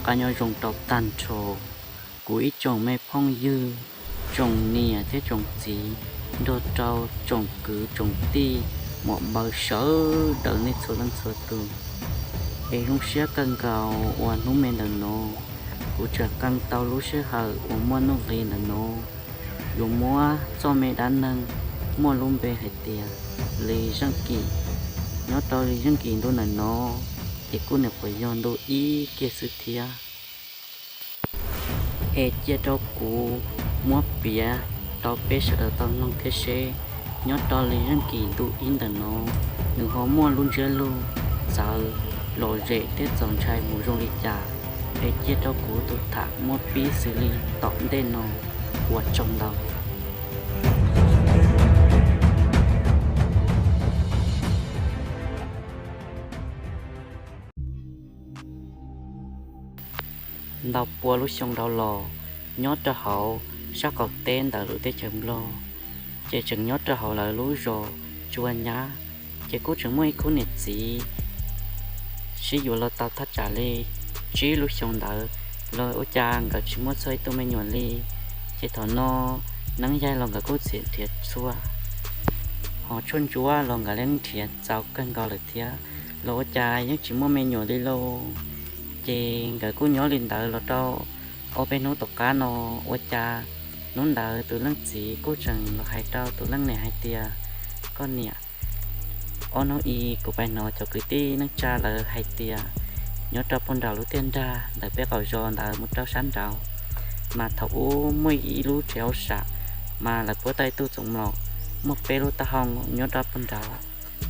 Qab nyob zoo rau tag nrho kuv ib tsoom me phooj ywg, tsoom niam thiab tsoom txiv, nrog rau tsoom kwv tsoom tij, muam npawg sawv daws nej txhua leej txhua tus. Es zoo siab kawg nkaus uas hnub me ntawm no kuv tseem qee tau lub sij hawm uas muaj nuj nqis ntawm no yuav muab txoj me dab neeg muaj lub npe hais tias Lis Zeej Kim. Nyob rau Lis Zeej Kim ntu ntawm no ces kuj nyuam qhuav yog ntu ib kiag xwb thiab. Es cia rau kuv muab piav rau peb sawv daws tau mloog thiab seb nyob rau Lis Zeej Kim ntu ib ntawm no nws ho muaj lub ntsiab lus txawv lom zem thiab txaus ntshai mus zoo li cas. Es cia rau kuv tus tham muab pib xws li tom ntej no. Ua tsaug ntau. Ntau pua lub xyoo dhau los, nyob rau hauv sab qaum teb ntawm lub teb chaws Nplog, ces tseem nyob rau hauv lawv lub zos Tsua Nyab, ces kuj tseem muaj ib khub niam txiv sib yuav los tau thaj tsam li tsib lub xyoo ntawd los ua cas nkawd tsis muaj txog ib tug me nyuam li. Ces thaum no neeb yaig los nkawd kuj txiav nrhiav txhua, ho tshuaj ntsuab los nkawd yeej nrhiav txaus kawg nkaus lawm thiab, los ua cas yeej tsis muaj me nyuam li lauj. Ces nkawd kuj nyob li ntawd los rau ob peb hnub tom qab no, ua cas hnub ntawd tus leej txiv kuj tseem los hais rau tus leej niam hais tias, koj niam, ob hnub i kuv pais hnov cov kwv tij neej tsa lawv hais tias nyob rau puag nraum lub tiaj nrag ntawm peb qaum zos ntawd mus rau sab nraud, mas thaum ub muaj ib lub tsev hauj sam, mas lawv puab tau ib tug txoov mlom muaj peb lub taub hau nyob rau puag nraud.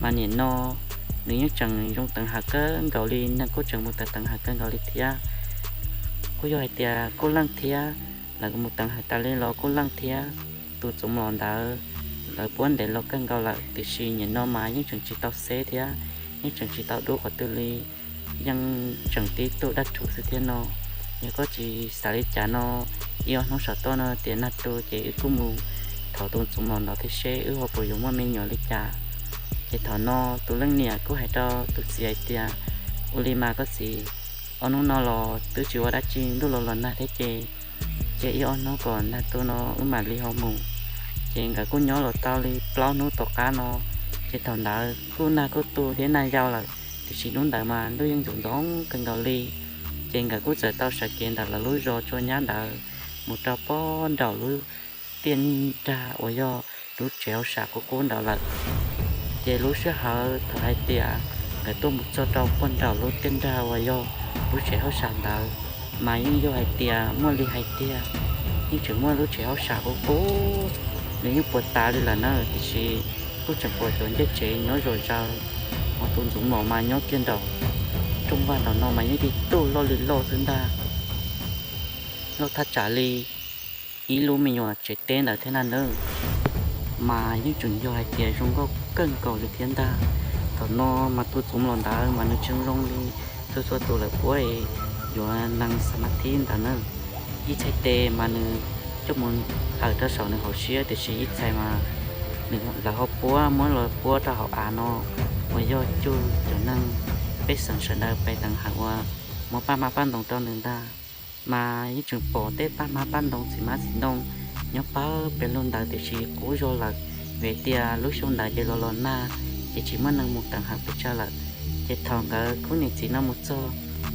Mas nim no nws yeej tseem zoo teev hawm kawg nkaus li, neeg kuj tseem mus teev hawm kawg nkaus li thiab. Kuj yog hais tias kuj leej thiab, lawv mus teev hawm tas li los kuj leej thiab. Tus txoov mlom ntawd lawv puab ntes los kawg nkaus lawm, tiam sis nim no mas yeej tseem tsis tau xeb thiab, yeej tseem tsis tau dub qhov twg li, yeej tseem tib tug dab rhuv xwb thiab no. Yog koj tsis xav li cas no, ib ob hnub saum toj no tias nag tu ces wb kuj mus thov tus txoov mlom ntawd thiab seb wb ho puas yuav muaj me nyuam li cas. Ces thaum no tus leej niam kuj hais rau tus txiv hais tias, ua li mas koj txiv, ob hnub no los twb tsis ua dab tsi, ntuj los los nag thiab ces, ces ib ob hnub kom nag tu no wb mam li ho mus. Ces nkawd kuj nyob los tau li plaub hnub tom qab no, ces thaum ntawd kuj nag kuj tu thiab nag yau lawm, tiam sis hnub ntawd mas ntuj yeej ntxoov ntxoo kawg nkaus li. Ces nkawd kuj txawm tau sawv kev ntawm lawv lub zos Tsua Nyab ntawd mus rau puag nraum lub tiaj nrag uas yog lub tsev hauj sam qub qub ntawd lawm. Ces lub sij hawm thaum hais tias nkawd tuaj mus txog rau puag nraum lub tiaj nrag uas yog lub tsev hauj sam ntawd, mas yeej yog hais tias muaj li hais tiag, yeej tseem muaj lub tsev hauj sam qub qub, nws yeej puas tas li lawm na, tiam sis kuj tseem pom cov ncej tsev nyob zom zaws. Ho tus ntxoov mlom mas nyob kiag nraum rooj vag nraum no mas yeej tib tug loj li loj xwb ntag, loj thaj tsam li ib lub me nyuam tsev teb ntawd thiab na nawb. Mas yeej tseem yog hais tias zoo nkauj kawg nkaus li thiab ntag. Thaum no mas tus txoov mlom ntawd mas nws tsis zoo li txhua txhua tus lawv puab yuav nees xa ma thib ntawd na. Ib txhais tes mas nws coj mus hawm rau saum nws hauv siab, tiam sis ib txhais mas nws lawv ho puab muab los puab rau hauv av no, uas yog cug cov neeg pej xeem sawv daws pais teev hawm uas muab paj hmab paj ntoo rau nws ntag. Mas yeej tseem pom tej paj hmab paj ntoo txiv hmab txiv ntoo nyob pawg pes lug ntawd, tiam sis qub zog lawm, vim tias lub xyoo ntawd ces los los nag, ces tsis muaj neeg mus teev hawm pes tsawg lawm. Ces thaum nkawd khub niam txiv no mus txog,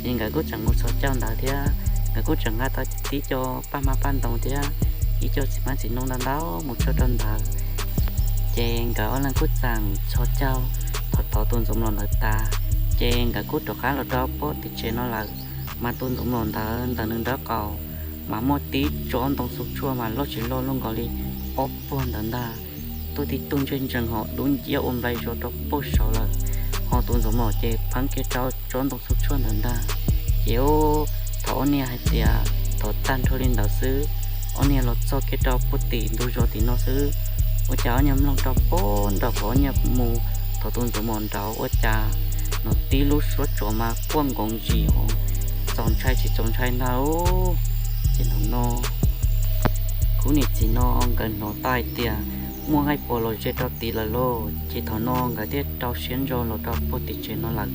ces nkawd kuj tseem mus txhos caug ntawd thiab, nkawd kuj tseem nqa tau tib co paj hmab paj ntoo thiab ib co txiv hmab txiv ntoo ntau ntau mus tso rau ntawd. Ces nkawd ob leeg kuj tseem txhos caug, thaum thov tus ntxoov mlom ntawd tas, ces nkawd kuj rov qab los rau puag tim tsev no lawm. Mas tus ntxoov mlom ntawd ntawm nws nraub qaum mas muaj tib tsob ntoo xu tshuaj mas loj tsis loj luaj nkaus li ob puag ntawd ntag, tuaj tib tug ntsej ntsees ho dub nciab ua nplai zos rau puag saud lawm. Ho tus ntxoov mlom ces pheeb kiag rau tsob ntoo xu tshuaj ntawd ntag. Ces thaum ob niag hais tias thov tag nrho li ntawd xwb, ob niag los txog kiag rau puag tim ntug zos tim no xwb, ua cas ob niag mloog rau puag nraum qhov ob niag mus thov tus ntxoov mlom nraud ua cas hnov tib lub suab tsov mas quaj nkoov zis ho txaus ntshai tsis txaus ntshai ntag. Ces thaum no khub niam txiv no nkawd hnov tau hais tias muaj nqaij puas los ze rau tid lawm lauj, ces thaum no nkawd thiaj rau siab ntso los rau puag tim tsev no lawm.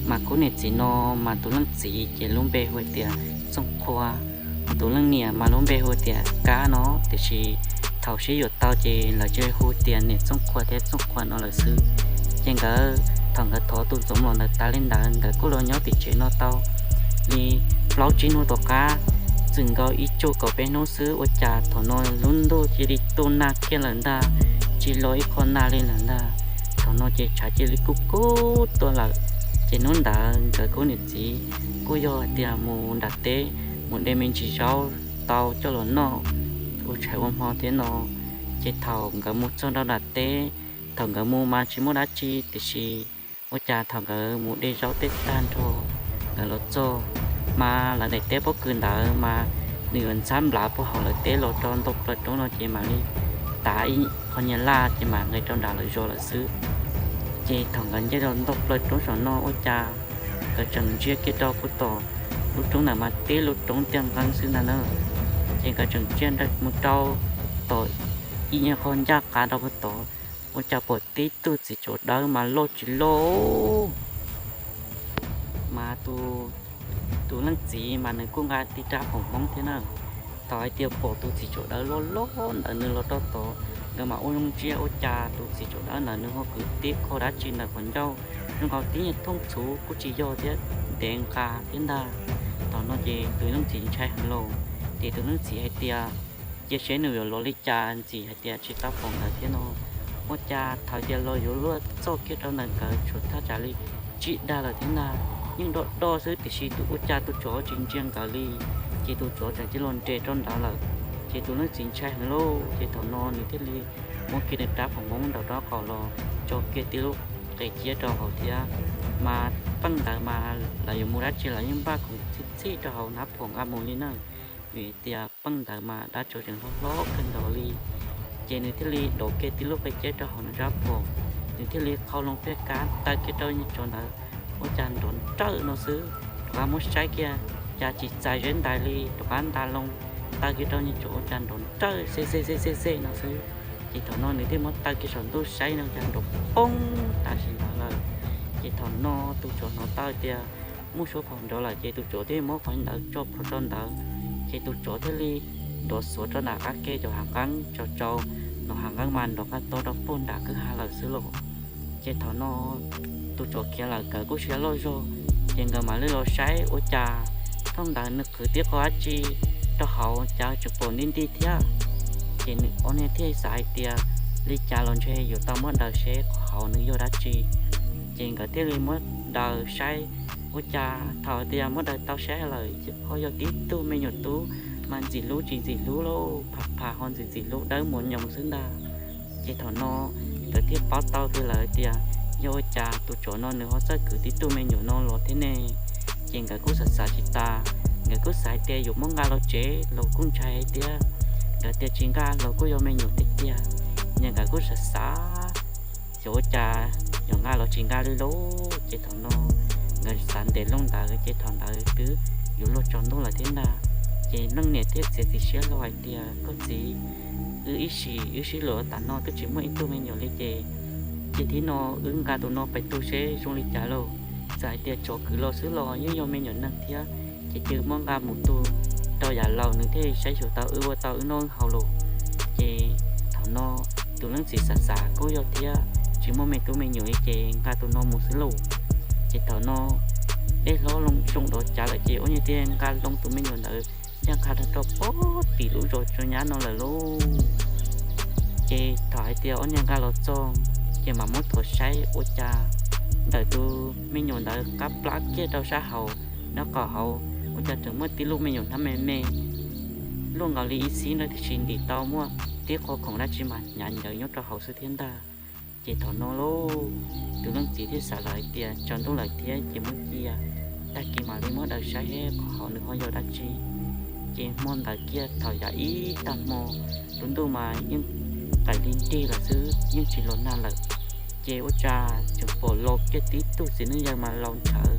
Mas kuv niam txiv no mas tus leej txiv ces lub npe hu tias Txooj Qhua, tus leej niam mas lub npe hu tias Kab no, tiam sis thaum sib yuav tau ces lawv cia li hu tias niam Txooj Qhua thiab Txooj Qhua no lawm xwb. Ces nkawd thaum nkawd thov tus ntxoov los ntawd tas li ntawd nkawd kuj los nyob tim tsev no tau li plaub tsib hnub tom qab, txwm nkaus ib tsug kaum peb hnub xwb ua cas thaum no lub ntuj cia li tu nag kiag lawm ntag, tsis los ib qho nag li lawm ntag. Thaum no ces tshav cia li kub kub tuaj lawm. Ces hnub ntawd nkawd kuj niam txiv kuj yog hais tias mus nram teb mus de me ntsis zaub tau coj los noj ua tshais ua hmo thiab no. Ces thaum nkawd mus txog rau nram teb, thaum nkawd mus mas tsis muaj dab tsi tiam sis ua cas thaum nkawd mus de zaub tej tag nrho, nkawd los txog mas lawv daim teb pob kws ntawd mas nws yuav ntxhab nplav puag hauv lawv teb los rau ntau plaws roob no ces mam li tav ib qho nyias laj ces mam nqes rau nram lawv zos lawm xwb. Ces thaum nkawd nce rau ntau plaws roob saum no ua cas nkawd tseem ntsia kiag rau puag tom lub roob ntawd mas tib lub roob tiaj nqeeb xwb ntag na. Ces nkawd tseem ntsia mus rau tom ib nyuag qho ncaj qha rau puag tod, ua cas pom tib tug txiv tsov dawb mas loj tsis loj. Mas tus leej txiv mas nws kuj nqa tib rab phom hmoob thiab na. Thaum hais tias pom tus txiv tsov dawb loj loj ntawd nws los rau tod, nkawd mam ua zoo ntsia ua cas tus txiv tsov dawb ntawd nws ho kwv tib qho dab tsi ntawm qhov ncauj, zoo nkaus tib nyuag thooj txhuv kuj tsis yog thiab, ntev nqa thiab ntag. Thaum no ces tus leej txiv ntshai heev lauj, ces tus leej txiv hais tias cia seb nws yuav los li cas ntxim hais tias tsis tau pom nkawd thiab no. Ua cas thaum tias los yuav luag txog kiag rau ntawm nkawd tshuav thaj tsam li tsib dag lawm thiab ntag, yeej do do xwb tiam sis tus ua cas tus tsov tsis ntsia nkawd li, ces tus tsov tseem cia los nres rau ntawd lawm. Ces tus leej txiv ntshai heev lauj, ces thaum no nws thiaj li muab kiag nws rab phom hmoob ntaus rau qaum los tso kiag tib lub qe ciab rau hauv thiab. Mas peej ntawd mas lawv yuav mus dab tsi los yeej npaj khoom txhij txhij rau hauv hnab phom nqa mus li na, vim tias peej ntawd mas dab tsov tseem hlob hlob kawg nkaus li. Ces nws thiaj li dov kiag tib lub qe ciab rau hauv nws rab phom, nws thiaj li qhau loo peb kab taw kiag rau niag tsov ntawd, ua cas nrov nrawj no xwb. Rov qab muab saib kiag, cas tsis txais zeb ntais li, rov qab nta loo taw kiag rau niag tsov ua cas nrov nrawj xej xej xej xej no xwb. Ces thaum no nws thiaj muab taw kiag saum ntuj saib no cas nrov poob tam sim ntawd lawm. Ces thaum no tus tsov hnov tau tias muaj suab phom nrov lawm ces tus tsov thiaj muab qhov ntawd tso plhuav rau ntawd, ces tus tsov thiaj li nrov xuav rau nram qab ke cov hav nqeeb tsaus tsaus, nov hav nqeeb mas nrov qab tob rau puag nram kwj ha lawm xwb lauj. Ces thaum no tus tsov khiav lawm nkawd kuj siab loj zog, ces nkawd mam li los saib ua cas thooj ntawd nws qhwv tib qho dab tsi rau hauv cas tseem pom nti nti thiab. Ces nws ob niag thiaj xav hais tias li cas los ntshe yuav tau muab daws seb qhov hauv nws yog dab tsi. Ces nkawd thiaj li muab daws saib, ua cas thaum tias muab daws tau saib lawm ho yog tib tug me nyuam tub, mas ntxim hlub tsis ntxim hlub lauj, pham pham ho ntxim ntxim hlub dawb mos nyoos xwb ntag. Ces thaum no nkawd thiaj paub tau tiag lawm tias yog ua cas tus tsov no nws ho txawj kwv tib tug me nyuam no los thiab ne. Ces nkawd kuj xav xav tsis tas, nkawd kuj xav hais tias yuav muab nqa los tsev los kuj ntshai thiab, nkawd tias tsis nqa los kuj yog me nyuam tiag tiag. Ces nkawd kuj xav xav, xyov ua cas yuav nqa los tsis nqa li lauj. Ces thaum no nkawd xav ntev loo ntawd ces thaum ntawd twb yuav luag tsaus ntuj lawm thiab ntag. Ces leej niam thiaj txiav txim siab hlo hais tias koj txiv, wb ib sim wb sib luag tas no twb tsis muaj ib tug me nyuam li ces, ces thib no wb nqa tus no pais tu seb zoo li cas lauj. Txawm hais tias tsov kwv los xwb los yeej yog me nyuam neeg thiab, ces cia muab nqa mus tu rau yam laus nws thiaj saib xyuas tau wb ua tau wb noj wb haus lauj. Ces thaum no tus leej txiv xav xav kuj yog thiab, tsis muaj me tub me nyuam li ces nqa tus no mus xwb lauj. Ces thaum no dej hlob loo zoo dov cav lawm ces ob niag thiaj nqa loo tus me nyuam ntawd ncaj qha rau pob tim lub zos tso nyab no lawm lauj. Ces thaum hais tias ob niag nqa los txog, ces mam muab thuav saib ua cas ntawm tus me nyuam ntawd qab plab kiag rau sab hauv, nraub qaum hauv ua cas tseem muaj tib lub me nyuam hnab me me luaj nkaus li ib xib ntawd tiam sis ntim tau muaj tib qho khoom dab tsi mas hnyav ncaws nyob rau hauv xwb thiab ntag. Ces thaum no lauj, tus leej txiv thiaj xav lawm hais tias tsaus ntuj lawm thiab ces muab cia, tag kis mam li muab daws saib qhov hauv nws ho yog dab tsi. Ces hmo ntawd kiag thaum yav ib tag hmo, lub ntuj mas yeej qaim li nrig lawm xwb yeej tsis los nag lawm. Ces ua cas tseem pom los kiag tib tug txiv neej yawg mas laus ntshaw,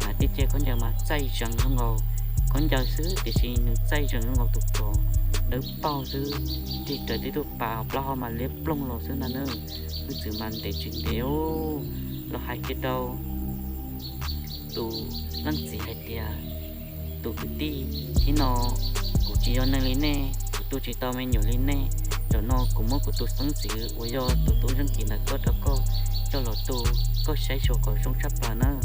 mas tib ce khaub ncaws mas txaij zees zoo nkaus khaub ncaws xwb tiam sis nws txaij zees zoo nkaus tus tsov dawb paug xwb, tig raws tib tug pas plaub hau mas liab ploog los xwb ntag na. Hwj txwv mas ntev tsis ntev los hais kiag rau tus leej txiv hais tias, tus kwv tij, thib no kuv tsis yog neeg li nej, kuv tu tsis tau me nyuam li nej. Zaum no kuv muab kuv tus xeeb ntxwv uas yog tus tub zeej kis ntawm koj rau koj coj los tu, koj saib xyuas kom zoo tshaj plaws nawb.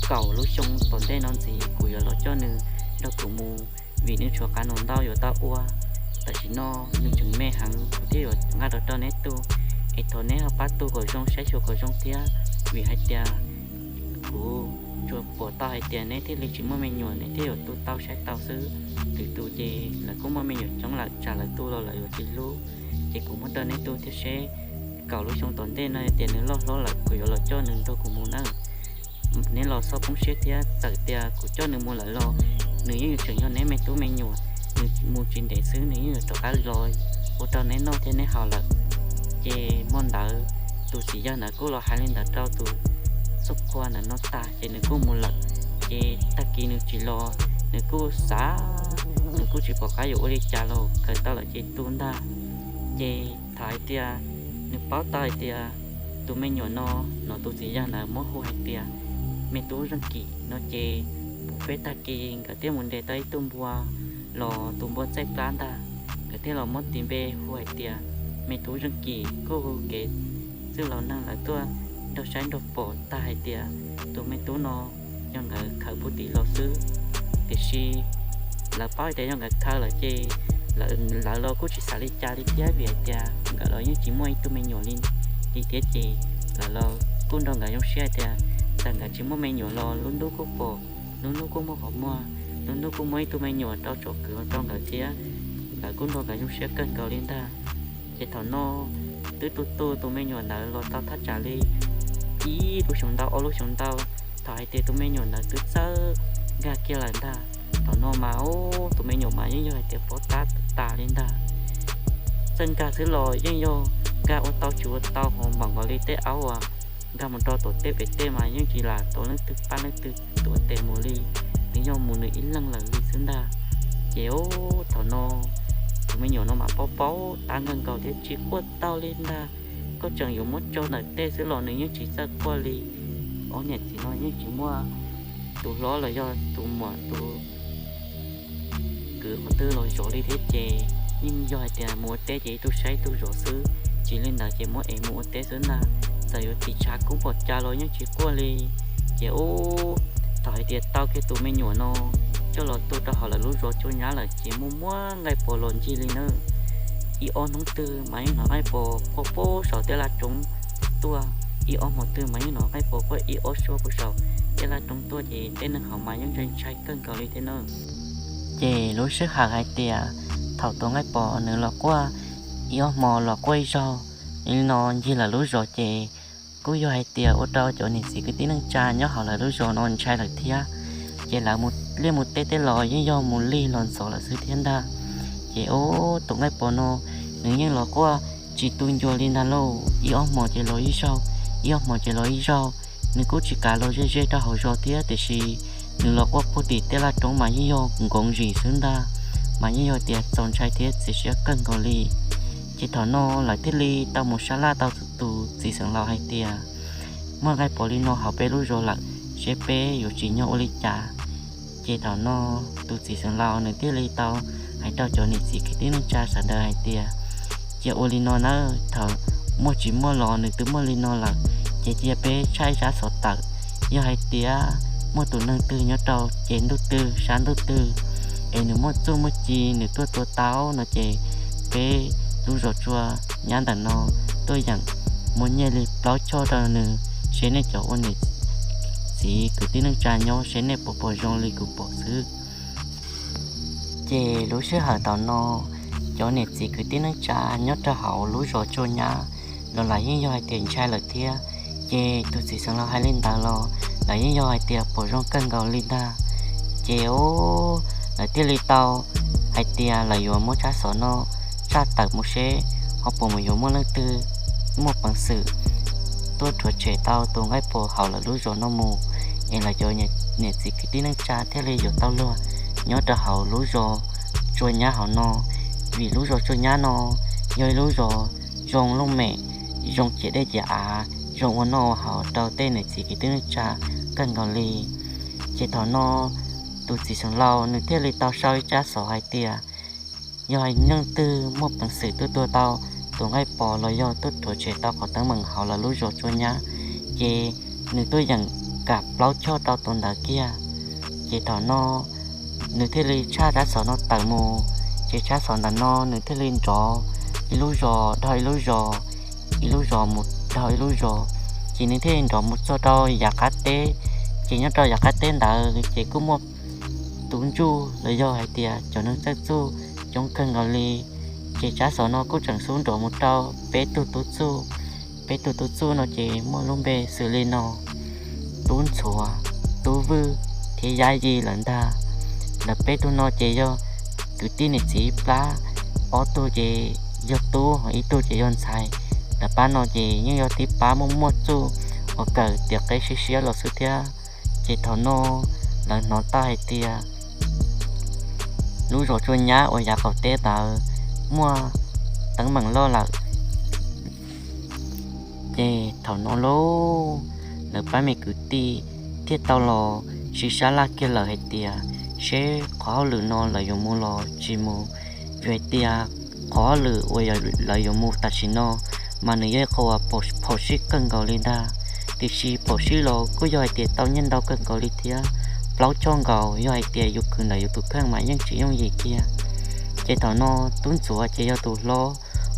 Kaum lub xyoo tom ntej no ntxiv kuv yuav los coj nws nrog kuv mus, vim nws tshuav qab nus ntau yuav tau ua. Tam sim no nws tseem me heev, kuv thiaj yuav nqa los rau neb tu, es thov neb ho pab tu kom zoo, saib xyuas kom zoo thiab, vim hais tias kuv tsuas pom tau hais tias neb thiaj li tsis muaj me nyuam, neb thiaj yuav tu tau saib tau xwb. Lwm tus ces lawv kuj muaj me nyuam coob lawm, tsam lawv tu los lawv yuav tsis hlub. Ces kuv muab rau neb tu thiab seb kaum lub xyoo tom ntej no tias nws loj hlob lawm kuv yuav los coj nws nrog kuv mus nawb. Neb los txhob poob siab thiab, txawm tias kuv coj nws mus lawm los nws yeej yuav tseem yog neb me tub me nyuam, nws mus tsis ntev xwb nws yeej yuav rov qab los ua rau neb noj thiab neb haus lawm. Ces hmo ntawd tus txiv yawg ntawd kuj los hais li ntawd rau tus txooj qhua ntawm no tag ces nws kuj mus lawm. Ces tag kis nws tsis los, nws kuj xav, nws kuj tsis pom qab yuav ua li cas los kawm tau lawm ces tu ntag. Ces thaum hais tias nws paub tau hais tias tus me nyuam no, no tus txiv yawg ntawd muab hu hais tias me tub zeej kis no ces, peb tag kis nkawd thiaj mus ntes tau ib tug npua los, tus npua txaij plab ntag, nkawd thiaj los muab tis npe hu hais tias me tub zeej kis. Kuj hu kev txwj laus neeg lawv tuaj nrog saib nrog pom tag hais tias tus me tub no yog nkawd khaws puag tim los xwb. Tiam sis lawv paub hais tias yog nkawd khaws lawm ces lawv los kuj tsis xav li cas li thiab, vim hais tias nkawd los yeej tsis muaj ib tug me nyuam li li thiab. Ces lawv los kuj nrog nkawd zoo siab hais tias txawm nkawd tsis muaj me nyuam los lub ntuj kuj pom, lub ntuj kuj muaj qhov muag, lub ntuj kuj muaj ib tug me nyuam rau tsom kwv rau nkawd thiab. Lawv kuj nrog nkawd zoo siab kawg nkaus li ntag. Ces thaum no twb tu tu tus me nyuam ntawd los tau thaj tsam li ib lub xyoo ntau ob lub xyoo ntau, thaum hais tias tus me nyuam ntawd twb txawj nkag kiag lawm ntag. Thaum no mas ub, tus me nyuam mas yeej yog hais tias pob tab tas li ntag. Txawj nkag xwb los yeej yog nkag ua tau tsis ua tau, ho npaum nkaus li tej aub uas nkag mus rau tom tej pem tej mas yeej tsis lam tau leej twg pab leej twg tuav tes mus li, nws yog mus nws ib leeg lawm li xwb ntag. Ces ub, thaum no tus me nyuam no mas paub paub tab kawg nkaus thiab tsis quaj tau li ntag. Koj tseem yuav muab tso ntawm tej xwb los nws yeej tsis txawj quaj li. Ob niam txiv no yeej tsis muaj tus hlob los yog tus muam tus kwv qhov twg los zov li thiab, ces yeej yog hais tias mus ua teb ces ib tug saib ib tug zov xwb. Tsis li ntawd ces muab ev mus ua teb xwb ntag. Txawm yuav tiv tshav kub npaum cas los yeej tsis quaj li. Ces ub, thaum hais tias tau kiag tus me nyuam no coj los tu rau hauv lawv lub zos Tsua Nyab lawm ces muaj muab nqaij pos los ncig li nawb. Ib ob hnub twg mas yeej hnov nqaij pos quaj puag saum tej laj roob tuaj, ib ob hmo twg mas yeej hnov nqaij pos quaj ib ob suab puag saum tej laj roob tuaj, ces tej neeg hauv mas yeej ntshai ntshai kawg nkaus li thiab nawb. Ces lub sij hawm hais tias thaum tus nqaij pos nws los quaj ib ob hmo los quaj ib zaug li no ncig lawv lub zos, ces kuj yog hais tias ua rau cov niam txiv kwv tij neej tsa nyob hauv lawv lub zos no ntshai lawm thiab. Ces lawv mus liaj mus teb tej los yeej yog mus lig los ntxov lawm xwb thiab ntag. Ces ub, tus nqaij pos no nws yeej los quaj tsis tu ncua li ntag lauj, ib ob hmos ces los ib zaug, ib ob hmos ces los ib zaug. Nws kuj tsis kam los ze ze rau hauv zos thiab, tiam sis nws los quaj puag tim tej laj roob mas yeej yog nkoos zim xwb ntag, mas yeej yog tias txaus ntshai thiab txias siab kawg nkaus li. Ces thaum no lawv thiaj li tau mus sab laj tau tus txiv xeev laus hais tias muaj nqaij pos li no hauv peb lub zos lawm, seb peb yuav tsim nyog ua li cas. Ces thaum no tus txiv xeev laus nws thiaj li tau hais rau cov niam txiv kwv tij neej tsa sawv daws hais tias cia ua li no nawb, thaum muaj tsis muaj los nws twb muaj li no lawm, ces cia peb tshaib tsab xov tawm. Yog hais tias muaj tus neeg twg nyob rau ces ntuj twg sab ntuj twg es nws muaj txuj muaj ci nws tuaj tua tau no ces peb lub zos Tsua Nyab ntawm no tuaj yeem muab nyiaj li plaub choj rau nws, seb nej cov ua niam txiv kwv tij neej tsa nyob seb nej puas pom zoo li kuv pom xwb. Ces lub sij hawm thaum no cov niam txiv kwv tij neej tsa nyob rau hauv lub zos Tsua Nyab los lawv yeej yog hais tias ntshai lawm thiab. Ces tus txiv xeev laus hais li ntawd los lawv yeej yog hais tias pom zoo kawg nkaus li ntag. Ces lawv thiaj li tau hais tias lawv yuav muab tsab xov no tshaj tawm mus seb ho puas mus yuav muaj leej twg muaj peev xwm tuaj rhuav tshem tau tus nqaij pos hauv lawv lub zos no mus, es lawv cov niam txiv kwv tij neej tsa thiaj li yuav tau luag nyob rau hauv lub zos Tsua Nyab hauv no. Vim lub zos Tsua Nyab no yog ib lub zos zoo looj mem, zoo ciam dej ciam av, zoo ua noj ua haus rau tej niam txiv kwv tij neej tsa kawg nkaus li. Ces thaum no tus txiv xeev laus nws thiaj li tau sau ib tsab xov hais tias yog leej twg muaj peev xwm tuaj tua tau tus nqaij pos los yog tuaj rhuav tshem tau qhov teeb meem hauv lawv lub zos Tsua Nyab, ces nws tuaj yeem kam plaub choj rau tus ntawd kiag. Ces thaum no nws thiaj li tshaj tsab xov no tawm mus, ces tsab xov ntawm no nws thiaj li nrov ib lub zos dhau ib lub zos, ib lub zos mus dhau ib lub zos, ces nws thiaj li nrov mus txog rau yav qab teb. Ces nyob rau yav qab teb ntawd ces kuj muaj tub ntsuj los yog hais tias cov neeg txawj txuj coob kawg nkaus li. Ces tsab xov no kuj tseem xub nrov mus rau peb tug tub txuj. Peb tug tub txuj no ces muaj lub npe xws li no: Tub Ntxhuav, Tub Vwj thiab Yab Yij lawm ntag. Lawv peb tug no ces yog kwv tij niam txiv ib plab, ob tug ces yog tub ho ib tug ces yog ntxhais. Lawv pab no ces yeej yog tib pab muaj muaj txuj uas kawm tiav qeb siab siab los xwb thiab. Ces thaum no lawv hnov tau hais tias lub zos Tsua Nyab uas yav qaum teb ntawd muaj teeb meem loj lawm. Ces thaum no lauj, lawv pab me kwv tij thiaj tau los sib sab laj kiag lawm hais tias seb qhov hauj lwm no lawv yuav mus los tsis mus. Vim hais tias qhov hauj lwm uas lawv yuav mus tam sim no mas nws yog ib qho uas phom sij kawg nkaus li ntag. Tiam sis phom sij los kuj yog hais tias tau nyiaj ntau kawg nkaus li thiab, plaub choj nkaus, yog hais tias yus khwv ntawm yus tus kheej mas yeej tsis yooj yim kiag. Ces thaum no Tub Ntxhuav ces yog tus hlob,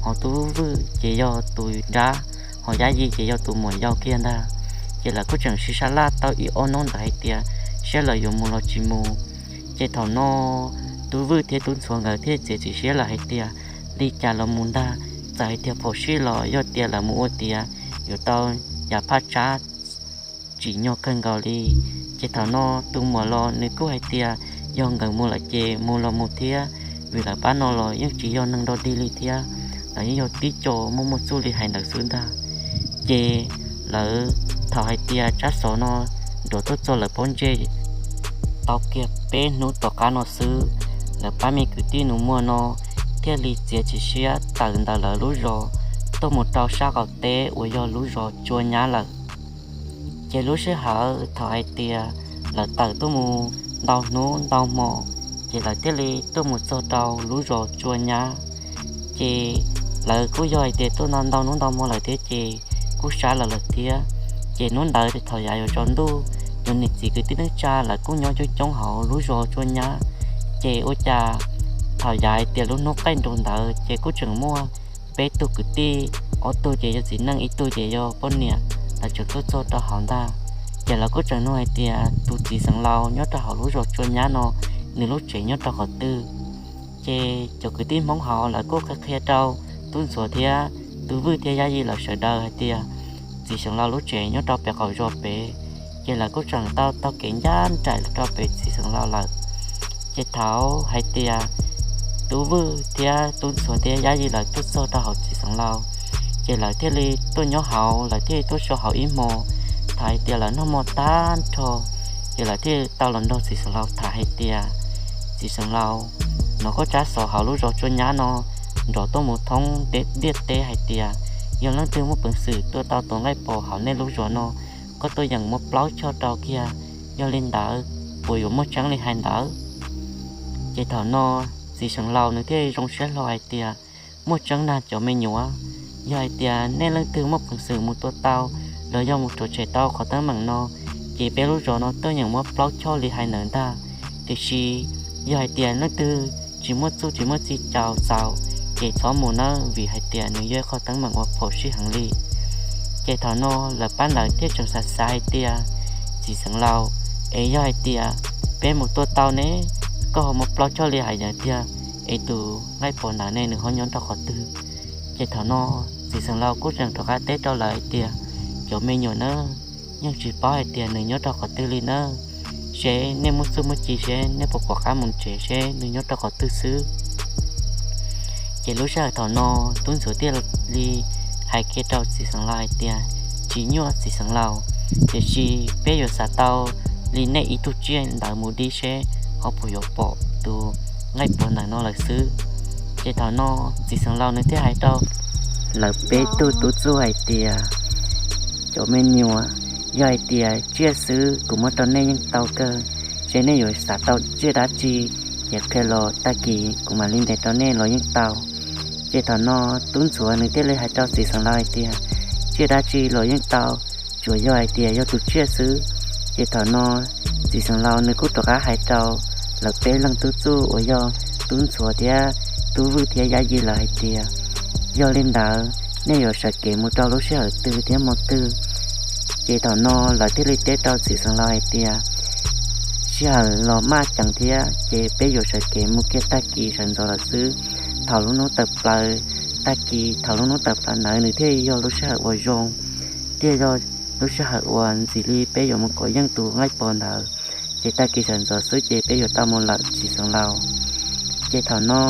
ho Tub Vwj ces yog tus nrab, ho Yab Yij ces yog tus muam yau kiag ntag. Ces lawv kuj tseem sib sab laj tau ib ob hnub ntawd hais tias seb lawv yuav mus los tsis mus. Ces thaum no Tub Vwj thiab Tub Ntxhuav nkawd thiaj txiav txim siab lawm hais tias li cas los mus ntag, txawm hais tias phom sij los yog tias lawv mus ua tiav yuav tau yav phaj tsab tsim nyog kawg nkaus li. Ces thaum no tus muam los nws kuj hais tias yog nkawd mus lawm ces mus los mus thiab, vim lawv pab no los yeej tsis yog neeg dog dig li thiab, lawv yeej yog tib co muaj muaj txuj li hais ntawd xwb ntag. Ces lawv, thaum hais tias tsab xov no nrov tuaj txog lawv pob ntseg tau kiag peb hnub tom qab no xwb, lawv pab me kwv tij nus muag no thiaj li txiav txim siab tawm ntawm lawv lub zos tuaj mus rau sab qaum teb uas yog lub zos Tsua Nyab lawm. Ces lub sij hawm thaum hais tias lawv tawm tuaj mus ntau hnub ntau hmo, ces lawv thiaj li tuaj mus txog rau lub zos Tsua Nyab. Ces lawv kuj yog hais tias tuaj ntau ntau hnub ntau hmo lawm thiab ces kuj sab lawv lawm thiab. Ces hnub ntawd thaum yav yuav tsaus ntuj, cov niam txiv kwv tij neej tsa lawv kuj nyob coob coob hauv lub zos Tsua Nyab. Ces ua cas thaum yav hais tias lub hnub qaij nroos ntawd ces kuj tseem muaj peb tug kwv tij, ob tug ces yog txiv neej, ib tug ces yog poj niam, lawv tseem tuaj txog rau hauv ntag. Ces lawv kuj tseem nug hais tias tus txiv xeev laus nyob rau hauv lub zos Tsua Nyab no, nws lub tsev nyob rau qhov twg. Ces cov kwv tij Hmoob hauv lawv kuj qhia qhia rau Tub Ntxhuav thiab Tub Vwj thiab Yab Yij lawv sawv daws hais tias txiv xeev laus lub tsev nyob rau pem qaum zos pem. Ces lawv kuj tseem tau taug kev ncaj nraim los rau pem txiv xeev laus lawm. Ces thaum hais tias Tub Vwj thiab Tub Ntxhuav thiab Yab Yij lawv tuaj txog rau hauv txiv xeev laus, ces lawv thiaj li tuaj nyob hauv, lawv thiaj li tuaj so hauv ib hmos. Thaum hais tias lawv noj hmo tag nrho, ces lawv thiaj li tau los nrog txiv xeev laus tham hais tias, Txiv xeev laus, hnov koj tsab xov hauv lub zos Tsua Nyab no nrov tuaj mus thoob ntiaj teb hais tias yog leej twg muaj peev xwm tua tau tus nqaij pos hauv nej lub zos no, koj tuaj yeem muab plaub choj rau kiag. Yog li ntawd, puas yuav muaj tseeb li hais ntawd? Ces thaum no txiv xeev laus nws thiaj zoo siab hlo hais tias, Muaj tseeb ntag cov me nyuam. Yog hais tias nej leej twg muaj peev xwm mus tua tau los yog mus rhuav tshem tau qhov teeb meem no, ces peb lub zos no tuaj yeem muab plaub choj li hais ntawd ntag. Tiam sis yog hais tias leej twg tsis muaj txuj tsis muaj txij caus txaus, ces txhob mus nawb, vim hais tias nws yog ib qho teeb meem uas phom sij heev li. Ces thaum no lawv pab ntawd thiaj tseem xav xav hais tias, Txiv xeev laus, es yog hais tias peb mus tua tau ne, koj ho muab plaub choj li hais ntawd tiag, es tus nqaij pos ntawd ne nws ho nyob rau qhov twg? Ces thaum no txiv xeev laus kuj tseem rov qab teb rau lawv hais tias, Cov me nyuam nawb, yeej tsis paub hais tias nws nyob rau qhov twg li nawb. Seb nej muaj txuj muaj ci seb nej puas pom qab mus tsev seb nws nyob rau qhov twg xwb. Ces lub sij hawm thaum no Tub Ntxhuav thiaj li hais kiag rau txiv xeev laus hais tias, Tsis nyuaj txiv xeev laus, tiam sis peb yuav xav tau li nej ib tug tsiaj ntawd mus dib seb ho puas yuav pom tus nqaij pos ntawm no lawm xwb. Ces thaum no txiv xeev laus nws thiaj hais rau lawv peb tug tub txuj hais tias, Cov me nyuam, Yog hais tias tsiaj xwb kuv muab rau nej yeej tau kawg, ces nej yuav xav tau tsiaj dab tsi, ces qhia los tag kis kuv mam li ntes rau nej los yeej tau. Ces thaum no tub ntxhuav nws thiaj li hais rau txiv xeev laus hais tias, tsiaj dab tsi los yeej tau, tsuas yog hais tias yog tus tsiaj xwb. Ces thaum no txiv xeev laus nws kuj rov qab hais rau lawv peb leeg tub txuj uas yog tub ntxhuav thiab tub vwj thiab yab yij lawm hais tias, yog li ntawd nej yuav sawv kev mus rau lub sij hawm twg thiab hmo twg? Ces thaum no lawv thiaj li teb rau txiv xeev laus hais tias, sij hawm los maj ceev thiab, ces peb yuav sawv kev mus kiag tag kis sawv ntxov lawm xwb. Thaum lub hnub tawm plaws, tag kis thaum lub hnub tawm plaws ntawd nws thiaj yog lub sij hawm uas zoo, thiaj yog lub sij hawm uas ntxim li peb yuav mus kov yeej tus nqaij pos ntawd. Ces tag kis sawv ntxov xwb ces peb yuav tau mus lawm txiv xeev laus. Ces thaum no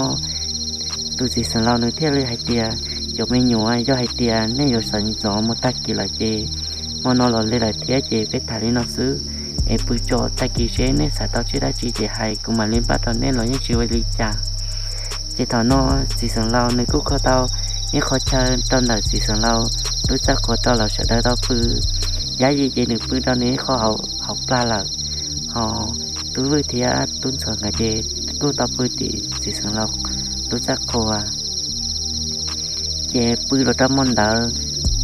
tus txiv xeev laus nws thiaj li hais tias, cov me nyuam, yog hais tias nej yuav sawv ntxov mus tag kis lawm ces hmo no los li lawm thiab ces peb tham li no xwb, es pw tso, tag kis seb nej xav tau tsiaj dab tsi ces hais, kuv mam li npaj rau nej los yeej tsis ua li cas. Ces thaum no txiv xeev laus nws kuj kho tau ib qho chaw rau ntawm txiv xeev laus lub txaj qhua rau lawv sawv daws tau pw. Yab yij ces nws pw rau nws ib qho hauv plag lawm, ho tub vwj thiab tub ntxhuav nkawd ces kuj tau pw tim txiv xeev laus lub txaj qhua. Ces pw los rau hmo ntawd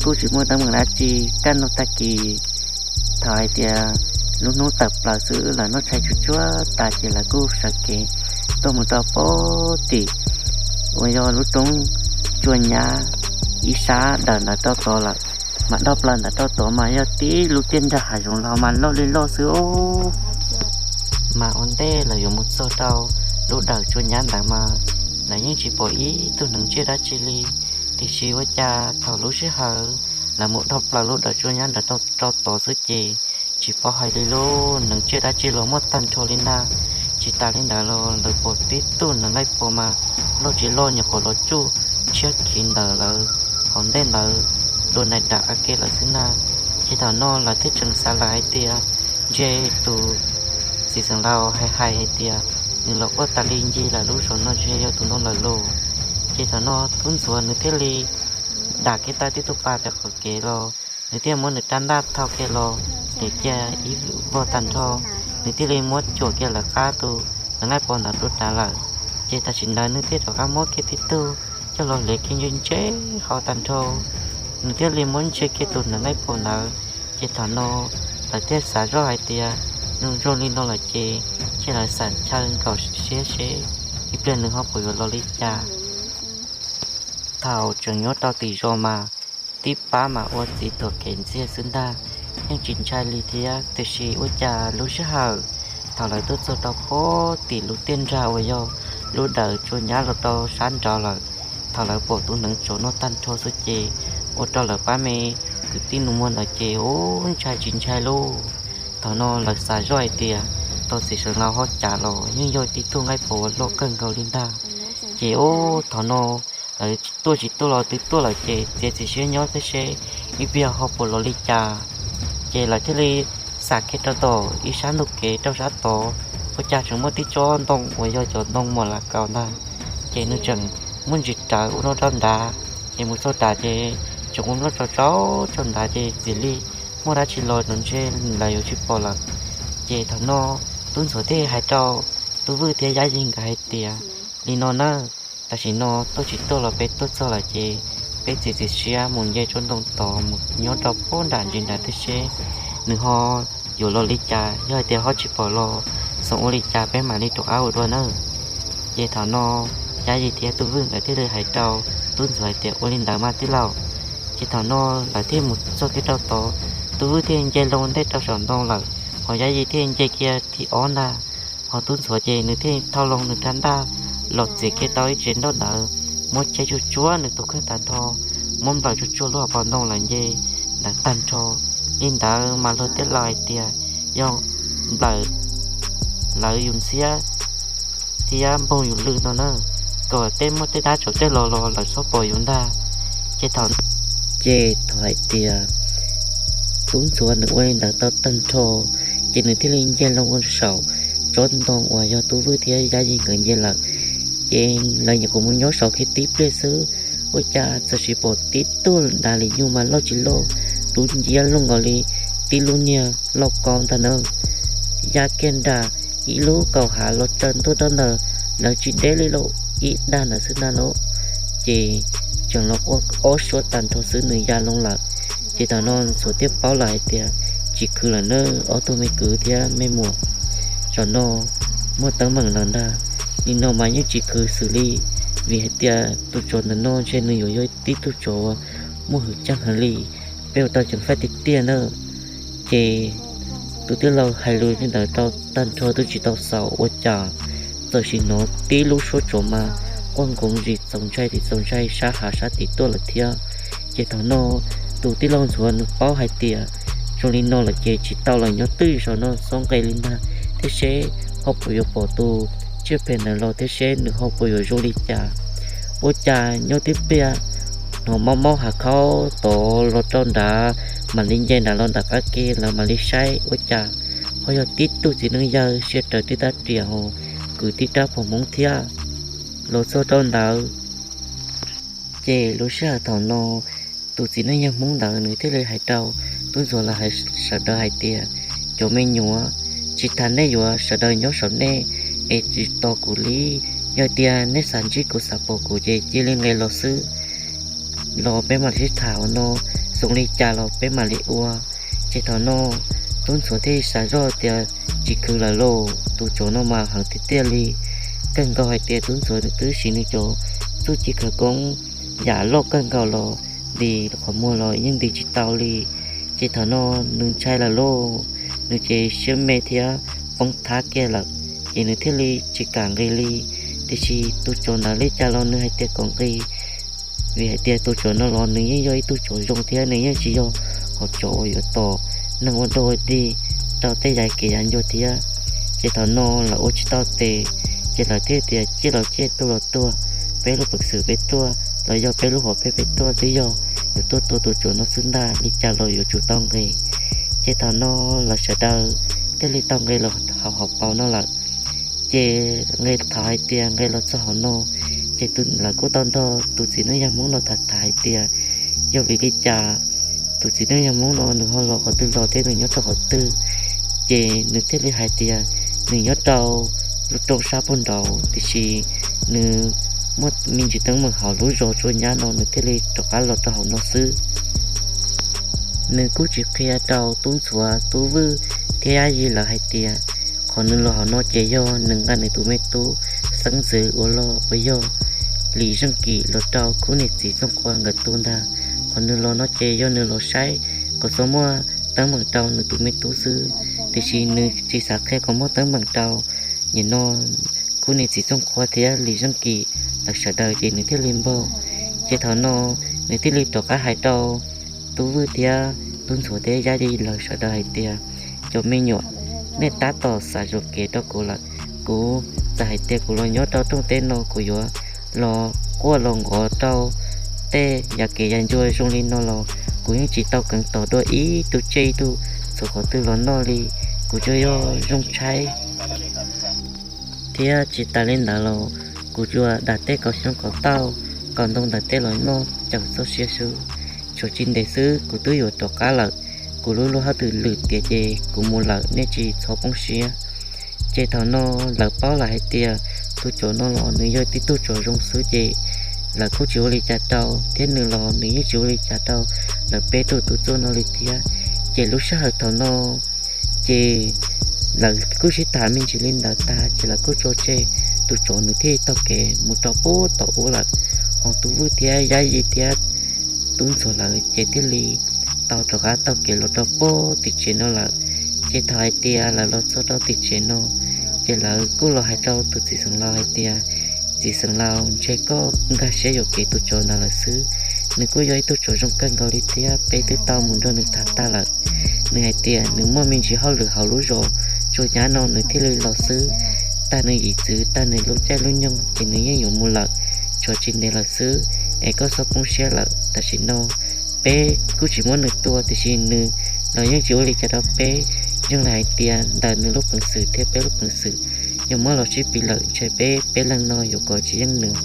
kuj tsis muaj teeb meem dab tsi, kaj ntug tag kis thaum hais tias lub hnub tawm plaws xwb lawv noj tshais tsuag tsuag tas ces lawv kuj sawv kev tuaj mus rau pem tim uas yog lub roob tsua nyab ib sab dawm ntawd rau tod lawm. Mas dhau plaws ntawd rau tod mas yog tib lub tiaj nrag hav zoov laus mas loj li loj xwb os. Mas ua ntej lawv yuav mus txog rau lub dawm tsua nyab ntawd mas lawv yeej tsis pom ib tug neeg tsiaj dab tsi li. Tiam sis ua cas thaum lub sij hawm lawv mus dhau plaws lub dawm tsua nyab ntawd rau tod xwb ces tsis pom hais li lub neeg tsiaj dab tsi los muaj tag nrho li ntag. Tsis tas li ntawd los lawv pom tib tug neeg nqaij pos mas loj tsis loj nyuam qhuav los tsuj tshiab khiv ntawm lawv hauv ntej ntawd dua nais dam a ke lawm xwb ntag. Ces thaum no lawv thiaj tseem xav lawm hais tias, ntshe tus txiv xeev laus hais hais hais tias nws los quaj tas li ncig lawm lub zos no ntshe yog tus ntoo lawm lauj. Ces thaum no tub ntxhuav nws thiaj li dam kiag tau tib tug pa pem qaum kev los nws thiaj muab nws rab ntaj thau kiag los hliv kiag ib vog tag nrho, nws thiaj li muab cuam kiag lawv qab tus neeg nqaij pos ntawd rau dav lawm. Ces tam sim ntawd nws thiaj rov qab muab kiag tib tug coj los hliv kiag ntse ntse hauv tag nrho, nws thiaj li muab ntsia kiag tus neeg nqaij pos ntawd. Ces thaum no lawv thiaj xav zoj hais tias, nws zoo li no lawm ces, ces lawv xam chaw nkaum siab seb ib pliag nws ho puas yuav los li cas. Thaum tseem nyob rau tim zos mas tib pab mas ua txiv tuam kev ntxiag xwb ntag, yeej tsis ntshai li thiab. Tiam sis ua cas lub sij hawm thaum lawv tuaj txog rau pem tim lub tiaj nrag uas yog lub dawm tsua nyab los rau sab nraud lawm, thaum lawv pom tus neev tsov no tag nrho xwb ces ua rau lawv pab me kwv tij nus muag ntawd ces ub ntshai tsis ntshai lauj. Thaum no lawv xav zoj hais tias tus txiv xeev laus ho cas los yeej yog tib tug nqaij pos uas loj kawg nkaus li ntag. Ces ub thaum no lawv tuaj tsis tuaj los twb tuaj lawm ces txiav txim siab nyob thiab seb ib pliag ho puas los li cas. Ces lawv thiaj li xam kiag rau tom ib sab ntug kev rau sab tod, ua cas tseem muaj tib tsob ntoo uas yog cov ntoo mos las kaus ntag. Ces nws tseem muaj ntsis rawv ua rau nrad, ces mus txog nrad ces tseem ua nplooj tsau tsau rau nrad ces txawm li muaj dab tsi los los ntshe lawv yuav tsis pom lawm. Ces thaum no tub ntxhuav thiaj hais rau tub vwj thiab yab yij nkawd hais tias, li no na, tam sim no tuaj tsis tuaj los peb tuaj txog lawm ces peb txiav txim siab mus nce tsob ntoo tod mus nyob rau pem nram ntsis nrad thiab seb nws ho yuav los li cas, yog hais tias ho tsis pom los xyov ua li cas peb mam li rov qab ua dua nawb. Ces thaum no yab yij thiab tub vwj nkawd thiaj li hais rau tub ntxhuav hais tias ua li ntawd mas tij laug. Ces thaum no lawv thiaj mus txog kiag rau tod, tub vwj thiaj nce loo ntej rau saum ntoo lawm, ho yab yij thiaj nce kiag thib ob ntag. Ho tub ntxhuav ces nws thiaj thau loo nws rab ntaj los txiav kiag tau ib tsev nroj ntawd, muab cheb tsuag tsuag nws tus kheej tag nrho, muab nplawm tsuag tsuag lub hauv paus ntoo lawm nce ntawd tag nrho. Li ntawd mas luag tej laus hais tias yog nplawm lawv yus ntxhiab thiab npoog yus lw no na, kom tej muaj tej dab tsaus tej los los lawv txhob pom yus ntag. Ces thaum, ces thaum hais tias tub ntxhuav nws ua li ntawd tau tag nrho, ces nws thiaj li nce loo ua saum tsob ntoo uas yog tub vwj thiab yab yij nkawd nce lawm. Ces lawv nyuam qhuav mus nyob saud kiag tib pliag xwb, ua cas txawm sis pom tib tug dav li nyuj mas loj tsis loj, lub nciab luaj nkaus li tib lub niag lauj kaub ntag na, ya kiag nram ib lub kaum hav los tsaws ntua rau ntawm lawv tsis deb li lauj, ib dag ntawd xwb ntag lauj. Ces tseem los quaj ob suab tag nrho xwb nws ya loo lawm. Ces thaum no Ntxhuav thiaj paub lawm hais tias tsis khwv lawm na ob tug me kwv thiab me muam, zaum no muaj teeb meem lawm ntag. Nim no mas yeej tsis khwv xws li, vim hais tias tus tsov ntawm no ntshe nws yuav yog tib tug tsov uas muaj hwj chim heev li, peb ua tau ceev faj tiag tiag na. Ces tus tij laug hais lus li ntawd rau tag nrho twb tsis tau xaus ua cas txawm sim hnov tib lub suab tsov mas quaj nkoos zim txaus ntshai tim txaus ntshai sab hav sab tim tuaj lawm thiab. Ces thaum no tus tij laug Ntxhuav nws paub hais tias zoo li no lawm ces tsis tau lawm, nyob twj zaum no xob nqes li ntag thiab seb ho puas yuav pom tus tsiaj phem ntawd los thiab seb nws ho puas yuav zoo li cas. Ua cas nyob tib pliag hnov mob mob hav khaub tod los rau nrad, mam li nce nram los nram qab ke lawv mam li saib ua cas ho yog tib tug txiv neej yawg siab raws tib tab riam ho kwv tib rab phom hmoob thiab los txog rau ntawd. Ces lub sij hawm thaum no tus txiv neej yawg hmoob ntawd nws thiaj li hais rau tub ntxuav lawv sawv daws hais tias, cov me nyuam, tsis tas nej yuav sawv daws nyob saum nej es tsis tos kuv li. Yog tias nej xav ntsib kuv xav pom kuv ces cia li nqis los xwb, los peb mam li sib tham no, zoo li cas los peb mam li ua. Ces thaum no tub ntxuav thiaj xav zoj tias tsis khwv lawm lauj, tus tsov no mas heev tiag tiag li. Kawg nkaus hais tias tub ntxuav nws twb siv nws cov txuj ci khawv koob yam loj kawg nkaus los nti qhov muag los yeej nti tsis tau li. Ces thaum no nws ntshai lawm lauj, nws ces siab me thiab poob thab kiag lawm, ces nws thiaj li tsis kam nqis li. Tiam sis tus tsov ntawd li cas los nws hais tias kom nqis, vim hais tias tus tsov no los nws yeej yog ib tug tsov zoo thiab nws yeej tsis yog hom tsov uas yuav tom neeg ua dog ua dig rau tej yav kev yav ncua thiab. Ces thaum no lawv ua tsis tau tes, ces lawv thiaj tias ciaj los ciaj tuag los tuag, peb lub peev xwm peb tuaj los yog peb lub hom phiaj peb tuaj twb yog yuav tuaj tua tus tsov no xwb ntag, li cas los yuav tsum tau nqis. Ces thaum no lawv sawv daws thiaj li tau nqis los hauv hauv paus no lawm. Ces nqis thaum hais tias nqis los txog hauv no, ces lawv kuj tau nrog tus txiv neej yawg hmoob no tham tham hais tias yog vim li cas tus txiv neej yawg hmoob no nws ho los qhov twg los thiab nws nyob rau qhov twg. Ces nws thiaj li hais tias nws nyob rau lub roob sab puag nraud, tiam sis nws muaj me ntsis teeb meem hauv lub zos Tsua Nyab no nws thiaj li rov qab los rau hauv no xwb. Nws kuj tsis qhia rau tub ntxuav tub vwj thiab yab yig lawv hais tias qhov nws los hauv no ces yog nws nqa nws tus me tub xeeb ntxwv uas los uas yog Lis Zeej Kim los rau khub niam txiv Txooj Qhua nkawd tu ntag. Qhov nws los no ces yog nws los saib kom txhob muaj teeb meem rau nws tus me tub xwb, tiam sis nws tsis xav qhia kom muaj teeb meem rau nim no khub niam txiv Txooj Qhua thiab Lis Zeej Kim lawv sawv daws ces nws thiaj li npau. Ces thaum no nws thiaj li rov qab hais rau tub vwj thiab tub ntxuav thiab yab yig lawv sawv daws hais tias, cov me nyuam, nej tab tom xav zoo kev rau kuv lawm. Kuv txawm hais tias kuv los nyob rau rooj teb no kuv yuav los quaj los nqov rau tej yav kev yav ncua zoo li no los kuv yeej tsis tau kheev tos dua ib tug tsiaj ib tug txhuv qhov twg los noj li. Kuv tsuas yog zoo tshaib thiab tsis tas li ntawd los kuv tsuas dam tej kaus xyoob kaus tauj kaus ntoo ntawm tej los noj cawm txoj sia xwb. Tshuav tsis ntev xwb kuv twb yuav rov qab lawm. Kuv lub luag hauj twm lwm tiav ces kuv mus lawm, nej tsis txhob poob siab. Ces thaum no lawv paub lawm hais tias tus tsov no los nws yog tib tug tsov zoo xwb ces lawv kuj tsis ua li cas rau, thiab nws los nws yeej tsis ua li cas rau lawv peb tug tub txuj no li thiab. Ces lub sij hawm thaum no ces lawv kuj sib tham me ntsis li ntawd tag ces lawv kuj tso tseg tus tsov, nws thiaj taug kev mus rau puag tom ub lawm. Ho tub vwj thiab yab yig thiab tub ntxuav lawv ces thiaj li tau rov qab taug kev los rau puag tim tsev no lawm. Ces thaum hais tias lawv los txog rau tim tsev no, ces lawv kuj los hais rau tus txiv xeev laus hais tias, txiv xeev laus, ntshe koj nkag siab yuam kev tus tsov ntawd lawm xwb. Nws kuj yog ib tug tsov zoo kawg nkaus li thiab peb twb tau mus nrog nws tham tag lawm. Nws hais tias nws muaj me ntsis hauj lwm hauv lub zos Tsua Nyab no nws thiaj li los xwb. Tag nws yim txwv tag nws lub caij lub nyoog ces nws yeej yuav mus lawm, tshuav tsis ntev lawm xwb, es koj txhob poob siab lawm. Tam sim no peb kuj tsis muab nws tua, tiam sis nws los yeej tsis ua li cas rau peb. Yeej li hais tias ntawm nws lub peev xwm thiab peb lub peev xwm, yog muab los sib pib lawm ntshe peb peb leeg no yuav kov tsis yeej nws.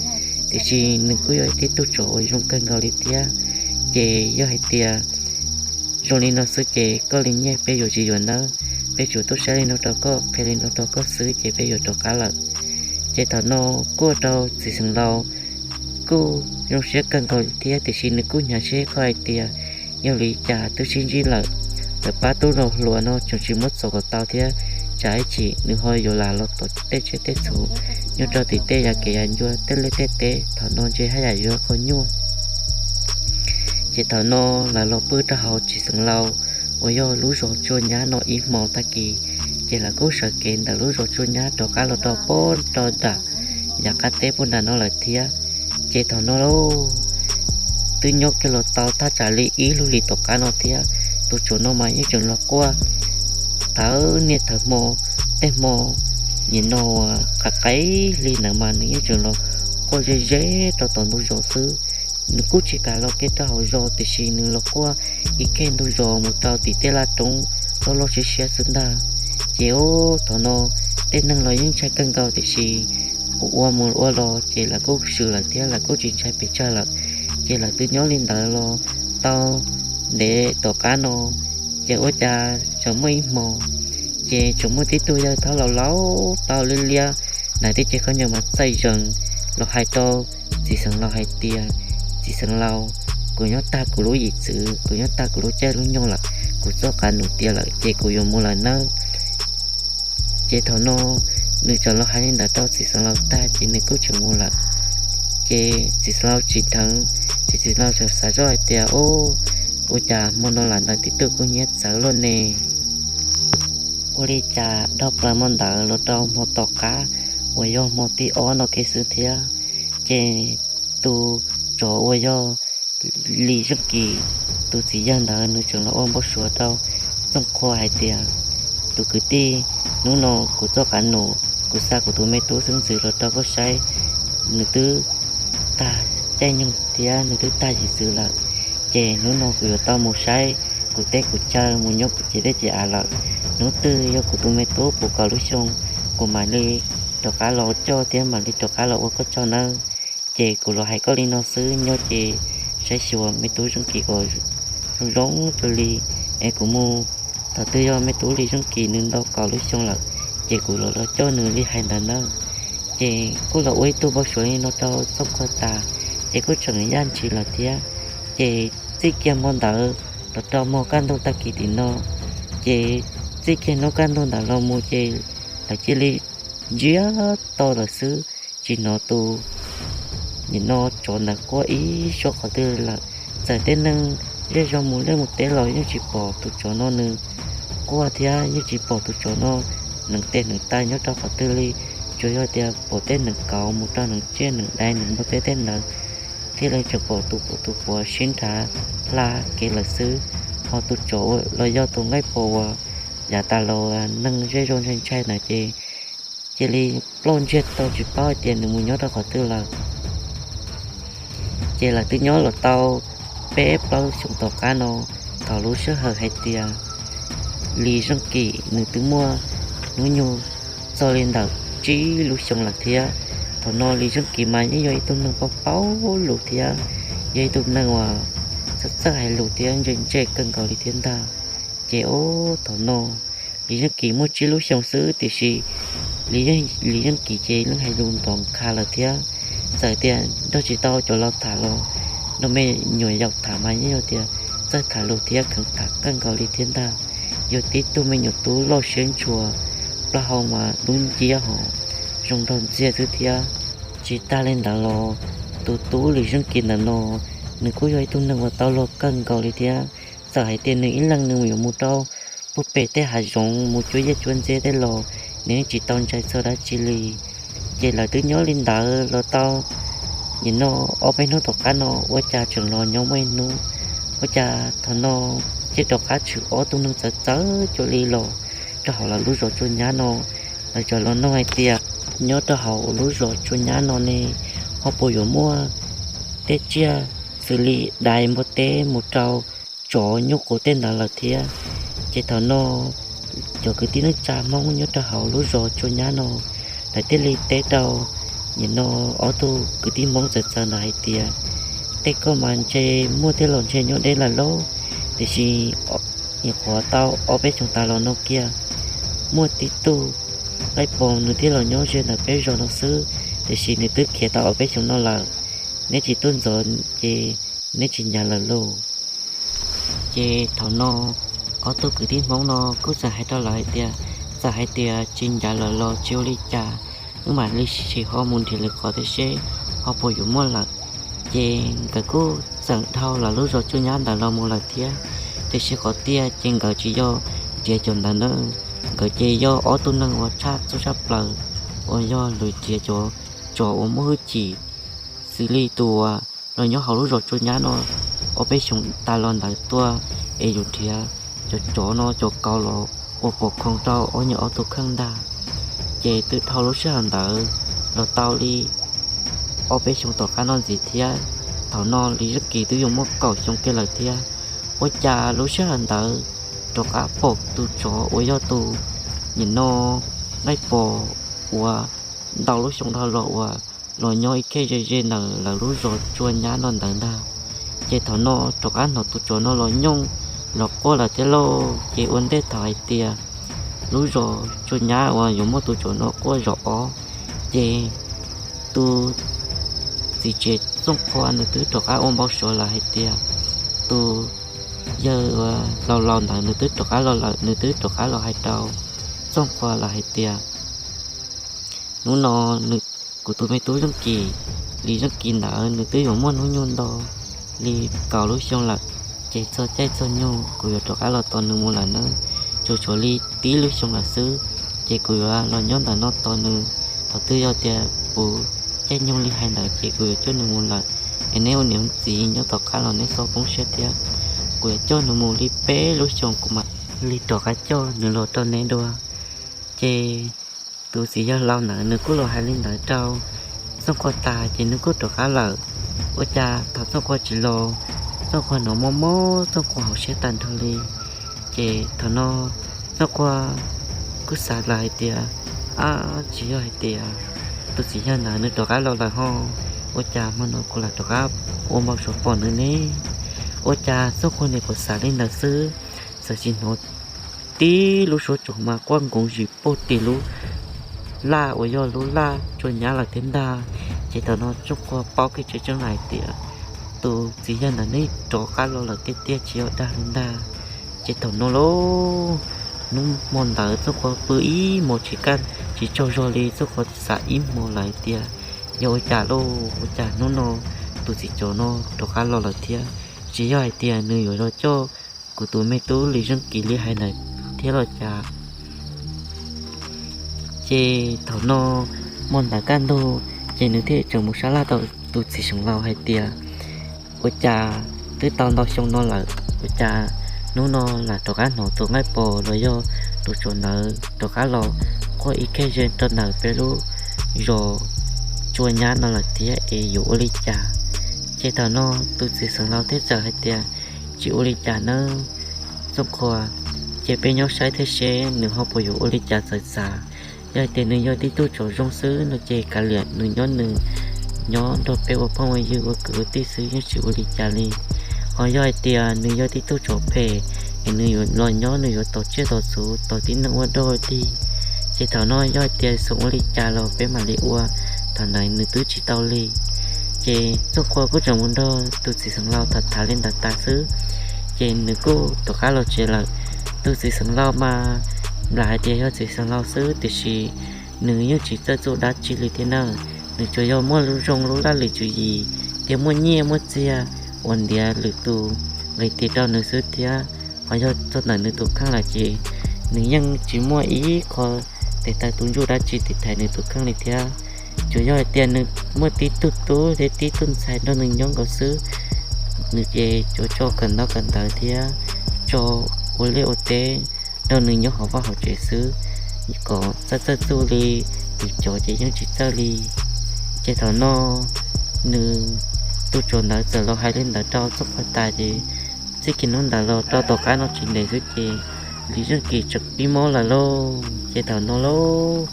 Tiam sis nws kuj yog ib tug tsov uas zoo kawg nkaus li thiab. Ces yog hais tias Zoo li no xwb ces koj li nyiaj peb yuav tsis yuav nawb, peb tsuas tuaj saib li no rau koj, qhia li no rau koj xwb ces peb yuav rov qab lawm. Ces thaum no kuj ua rau txiv xeev laus kuj zoo siab kawg nkaus thiab, tiam sis nws kuj hnyav siab kho hais tias yog li cas twb sib ntsib lawm, lawv pab tub hluas no tseem tsis muab txov kom tau thiab, tsam ib chim nws ho yuav lam los tom tej tsiaj tej txhu nyob rau tim tej yam kev yam ncua tej liaj tej teb, thaum no ntshe haj yam yuav qhov nyuaj. Ces thaum no lawv los pw rau hauv txiv xeev laus uas yog lub zos Tsua Nyab no ib hmo tag kis, ces lawv kuj sawv kev ntawm lub zos Tsua Nyab rov qab los rau pem rau nram yav qab teb puag nram no lawm thiab. Ces thaum no lauj, twb nyob kiag los tau thaj tsam li ib lub hlis tom qab no thiab, tus tsov no mas yeej tseem los quaj thawv niaj thawv hmo, tej hmo nim no uas qaim qaim hli ntawd mas nws yeej tseem los quaj ze ze rau tom ntug zos xwb. Nws kuj tsis kam los kiag rau hauv zos, tiam sis nws los quaj ib ke ntug zos mus rau tim tej laj roob loj loj siab siab xwb ntag. Ces ub, thaum no tej neeg los yeej ntshai kawg nkaus, tiam sis ua ua mus ua los ces lawv kuj swm lawm thiab, lawv kuj tsis ntshai pes tsawg lawm. Ces lawv twb nyob li ntawd los tau ntev tom qab no, ces ua cas tseem muaj ib hmo, ces tseem muaj tib tug yawg thaub laus laus tau liab liab, hnav tib ce khaub ncaws mas txaij zees los hais rau txiv xeev laus hais tias, Txiv xeev laus, kuv nyob tag kuv lub yim txwv, kuv nyob tag kuv lub caij lub nyoog lawm, kuv txoj kav num tiav lawm ces kuv yuav mus lawm nawb. Ces thaum no nws txawm los hais li ntawd rau txiv xeev laus tag ces nws kuj tseem mus lawm. Ces txiv xeev laus tsim dheev, ces txiv xeev laus txawm xav zoj hais tias, Ub, ua cas hmo no lam ntawd tib tug kuj hnyiab txawv luaj ne? Ua li cas dhau plaws hmo ntawd los rau hmo tom qab uas yog hmo thib ob no kiag xwb thiab, ces tus tsov uas yog Lis Zeej Kis tus txiv yawg ntawd nws tseem los ua npau suav rau Txooj Qhua hais tias, Tus kwv tij, hnub no kuv txoj kav num, kuv xa kuv tus me tub xeeb ntxwv los rau koj saib, nws twb tag caij nyoog thiab nws twb tag yim txwv lawm. Ces hnub no kuv yuav tau mus saib kuv teb kuv chaw, mus nyob kuv cev dej cev av lawm. Hnub twg yog kuv tus me tub puv kaum lub xyoo, kuv mam li rov qab los coj thiab mam li rov qab los ua koj tsaug nawb. Ces kuv los hais koj li no xwb, nyob ces saib xyuas me tub Zeej Kis kom zoo zoo cuag li, es kuv mus, thaum twg yog me tub Lis Zeej Kis nws ntau kaum lub xyoo lawm, ces kuv los los coj nws li hais ntawd ntag. Ces kuj los ua ib tug npau suav li no rau Txooj Qhua tas, ces kuj tseem yaj ntshis lawm thiab. Ces txij kiag hmo ntawd los rau hmo kaj ntug tag kis tim no, ces txij kiag hnub kaj ntug ntawd los mus ces lawv cia li ntsiag to lawm xwb, tsis hnov tus nim no tsov ntawd quaj ib suab qhov twg lawm. Txawm tej neeg zej zog mus liaj mus teb los yeej tsis pom tus tsov no nws quaj thiab yeej tsis pom tus tsov no hneev tes hneev taw nyob rau qhov twg li. Tsuas yog tias pom tej hneev kauv mus rau hneev tsiaj hneev dais hneev npua teb tej ntawd, thiaj li tseem pom tus pum tus puav sib nrhav hla kev lawm xwb. Ho tus tsov los yog tus nqaij pos uas yav tas los neeg zej zog ntshai ntshai ntawd ces cia li ploj ntsiag to tsis paub hais tias nws mus nyob rau qhov twg lawm. Ces lawv twb nyob los tau peb plaub xyoos tom qab no, thaum lub sij hawm hais tias Lis Zeej Kis nws twb muaj hnub nyoog txog li ntawm tsib lub xyoo lawm thiab. Thaum no Lis Zeej Kis mas yeej yog ib tug neeg paub paub lus thiab yog ib tug neeg uas txawj txawj hais lus thiab ntse ntse kawg nkaus li thiab ntag. Ces ub, thaum no Lis Zeej Kis muaj tsib lub xyoo xwb, tiam sis Lis Zeej Kis ces yeej hais lus ntov nkhav lawm thiab. Txawm tias nrog tsis tau cov laus tham los nrog me nyuam yaus tham mas yeej yog tias txawj tham lus thiab kheev tham kawg nkaus li thiab ntag. Yog tib tug me nyuam tub loj siab ntshua, plaub hau mas dub nciab hos zoo nraug ntxiag xwb thiab. Tsis tag li ntawd los tus tub Lis Zeej Kis ntawm no nws kuj yog ib tug neeg uas tau luag kawg nkaus li thiab. Txawm hais tias nws ib leeg nws yuav mus rau puag pem tej hav zoov mus cuab yaj cuab ntxiab tej los nws yeej tsis tau ntshai txog dab tsi li. Ces lawv twb nyob li ntawd los tau nim no ob peb hnub tom qab no ua cas tseem los nyob muaj ib hnub, ua cas thaum no thiaj rov qab tshwm ob tug neeg txawv txawv cuag li los rau hauv lawv lub zos Tsua Nyab no. Lawv txawm los nug hais tias, Nyob rau hauv lub zos Tsua Nyab no ne ho puas yuav muaj tej tsiaj xws li dais npua teb mus rau tsov nyuj quav tej ntawd lawm thiab? Ces thaum no cov kwv tij neej tsa Hmoob nyob rau hauv lub zos Tsua Nyab no, lawv thiaj li teb rau nim no ob tug kwv tij Hmoob txawv txawv ntawd hais tias, Tej koj mas ntshe muaj thiab los ntshe nyob deb lawm lauj, tiam sis nyuam qhuav tau ob peb xyoos tas los no kiag, muaj tib tug nqaij pos nws thiaj los nyob ze ntawm peb zos no xwb, tiam sis nws twb khiav tau ob peb xyoos no lawm. Neb tsis tuaj ntxov ces neb tsis ncav lawm lauj. Ces thaum no ob tug kwv tij Hmoob no kuj txawm hais rau lawv hais tias, txawm hais tias tsis ncav lawm los tsis ua li cas, wb mam li sim ho mus nrhiav lwm qhov thiab seb ho puas yuav muaj lawm. Ces nkawd kuj txawm dhau lawv lub zos Tsuas Nyab ntawd los mus lawm thiab. Tiam sis qhov tiag ces nkawd tsis yog nrhiav cov ntawd na, nkawd ces yog ob tug neeg uas tshaj txuj tshaj plaws uas yog lawv nrhiav cov tsov uas muaj hwj chim, xws li tus uas los nyob hauv lub zos Tsuas Nyab no ob peb xyoos tas los ntawd tuaj es yuav nrhiav cov tsov no cov kauv los ua pov khoov rau ob nyuag ob tug kheej ntag. Ces twb dhau lub sij hawm ntawd los tau li ob peb xyoos tom qab no ntxiv thiab, thaum no Lis Zeej Kis twb yuav muaj kaum xyoo kiag lawm thiab. Ua cas lub sij hawm ntawd rov qab pom tus tsov uas yog tus nim no nqaij pos uas ntau lub xyoo dhau los uas los nyob ib khej ze ze ntawm lawv lub zos Tsuas Nyab no ntawd ntag. Ces thaum no rov qab hnov tus tsov no los nyooj los quaj lawm thiab lauj. Ces ua ntej thaum hais tias lub zos Tsuas Nyab uas yuav muaj tus tsov no quaj zaum ob, ces tus txiv tsev Txooj Qhua nws twb rov qab ua npau suav lawm hais tias tus yawg laus laus ntawd nws twb rov qab los lawm, nws twb rov qab los hais rau Txooj Qhua lawm hais tias hnub no kuv tus me tub Zeej Kis, Lis Zeej Kis ntawd nws twb yuav muaj hnub nyoog nto li kaum lub xyoo lawm. Ces txog caij txog nyoog kuv yuav rov qab los tos nws mus lawm nawb. Tsuas tshuav li tib lub xyoo lawm xwb, ces kuv yuav los nyob ntawm no tos nws. Thaum twg yog tias puv caij nyoog li hais ntawd ces kuv yuav coj nws mus lawm. Es neb ua niam txiv nyob tom qab los neb txhob poob siab thiab. Kuv yuav coj nws mus li peb lub xyoo kuv mam li rov qab coj nws los rau neb dua. Ces tus txiv yawg laus ntawd nws kuj los hais li ntawd rau Txooj Qhua tas ces nws kuj rov qab lawm. Ua cas thaum Txooj Qhua tsis los, Txooj Qhua hnov mob mob Txooj Qhua hauv siab tag nrho li. Ces thaum no Txooj Qhua kuj xav lawm hais tias, ab, tsis yog hais tias tus txiv yawg ntawd nws rov qab los lawm ho, ua cas hmo no kuv lam rov qab ua npau suav pom nws ne? Ua cas Txooj Qhua nim qhuav xav li ntawd xwb, txawm sim hnov tib lub suab tsuas mas quaj nkoov zim puag tim lub laj uas yog lub laj Tsuas Nyab lawm thiab ntag. Ces thaum no Txooj Qhua paub kiag tseeb tseeb lawm hais tias tus txiv yawg ntawd nws rov qab los lawm tiag tiag tsis yog dag li ntag. Ces thaum no lauj, hnub hmo ntawd Txooj Qhua pw ib hmos tsis kaj tsis tsaug zog li. Txooj Qhua xav ib hmos lawm hais tias, yog ua cas lauj, ua cas hnub no tus txiv tsov no rov qab los lawm thiab? Tsis yog hais tias nws yuav los coj kuv tus me tub Lis Zeej Kis li hais ntawd thiab los cas? Ces thaum no hmo ntawd kaj ntug, ces nws thiaj tseem mus sab laj tau tus txiv xeev laus hais tias, ua cas twb tau ntau xyoo no lawm, ua cas hnub no lam rov qab hnov tus nqaij pos los yog tus tsov ntawd rov qab los quaj ib khej ze rau ntawm peb lub zos Tsuas Nyab no lawm thiab es yuav ua li cas? Ces thaum no tus txiv xeev laus thiaj txawm hais tias, tsis ua li cas nawb Txooj Qhua, ces peb nyob saib thiab seb nws ho puas yuav ua li cas txawv txav. Yog hais tias nws yog tib tug tsov zoo xwb no ces kav liam nws nyob nws, nyob nrog peb ua phooj ua ywg ua kwv ua tij xwb yeej tsis ua li cas li. Ho yog hais tias nws yog tib tug tsov phem, es nws yuav los nyob nws yuav tom tsiaj tom txhu tom tib neeg ua dog ua dig, ces thaum no yog hais tias xoom ua li cas los peb mam li ua, thaum ntawd nws twb tsis tau li. Ces Txooj Qhua kuj tseem mus nrog tus txiv xeev laus tham tham li ntawd tas xwb, ces nws kuj rov qab los tsev lawm. Tus txiv xeev laus mas lam hais tias yog txiv xeev laus xwb tiam sis nws yeej tsis txawj txuj dab tsi li thiab na. Nws tsuas yog muaj lub zoo lub laj lwm tswv yim thiab muaj nyiaj muaj txiag uas ntiav lwm tus nqis tis rau nws xwb thiab. Ho yog txog ntawm nws tus kheej lawm ces nws yeej tsis muaj ib qho tes taw tu ntsuj dab tsi tiv thaiv nws tus kheej li thiab. Tsuas yog hais tias nws muaj tib tug tub thiab tib tug ntxhais nrog nws nyob nkaus xwb, nws ces tsuas tso kawm ntaub kawm ntawv thiab tso ua liaj ua teb nrog nws nyob hauv vaj hauv tsev xwb, kom txawj txawj txuj li lwm cov ces yeej tsis txawj li. Ces thaum no nws, tus tsov ntawd txawm los hais li ntawd rau Txooj Qhua tas ces txij kiag hnub ntawd los rau tom qab no tsis ntev xwb ces Lis Zeej Kis tseem pib mob lawm lauj. Ces thaum no lauj,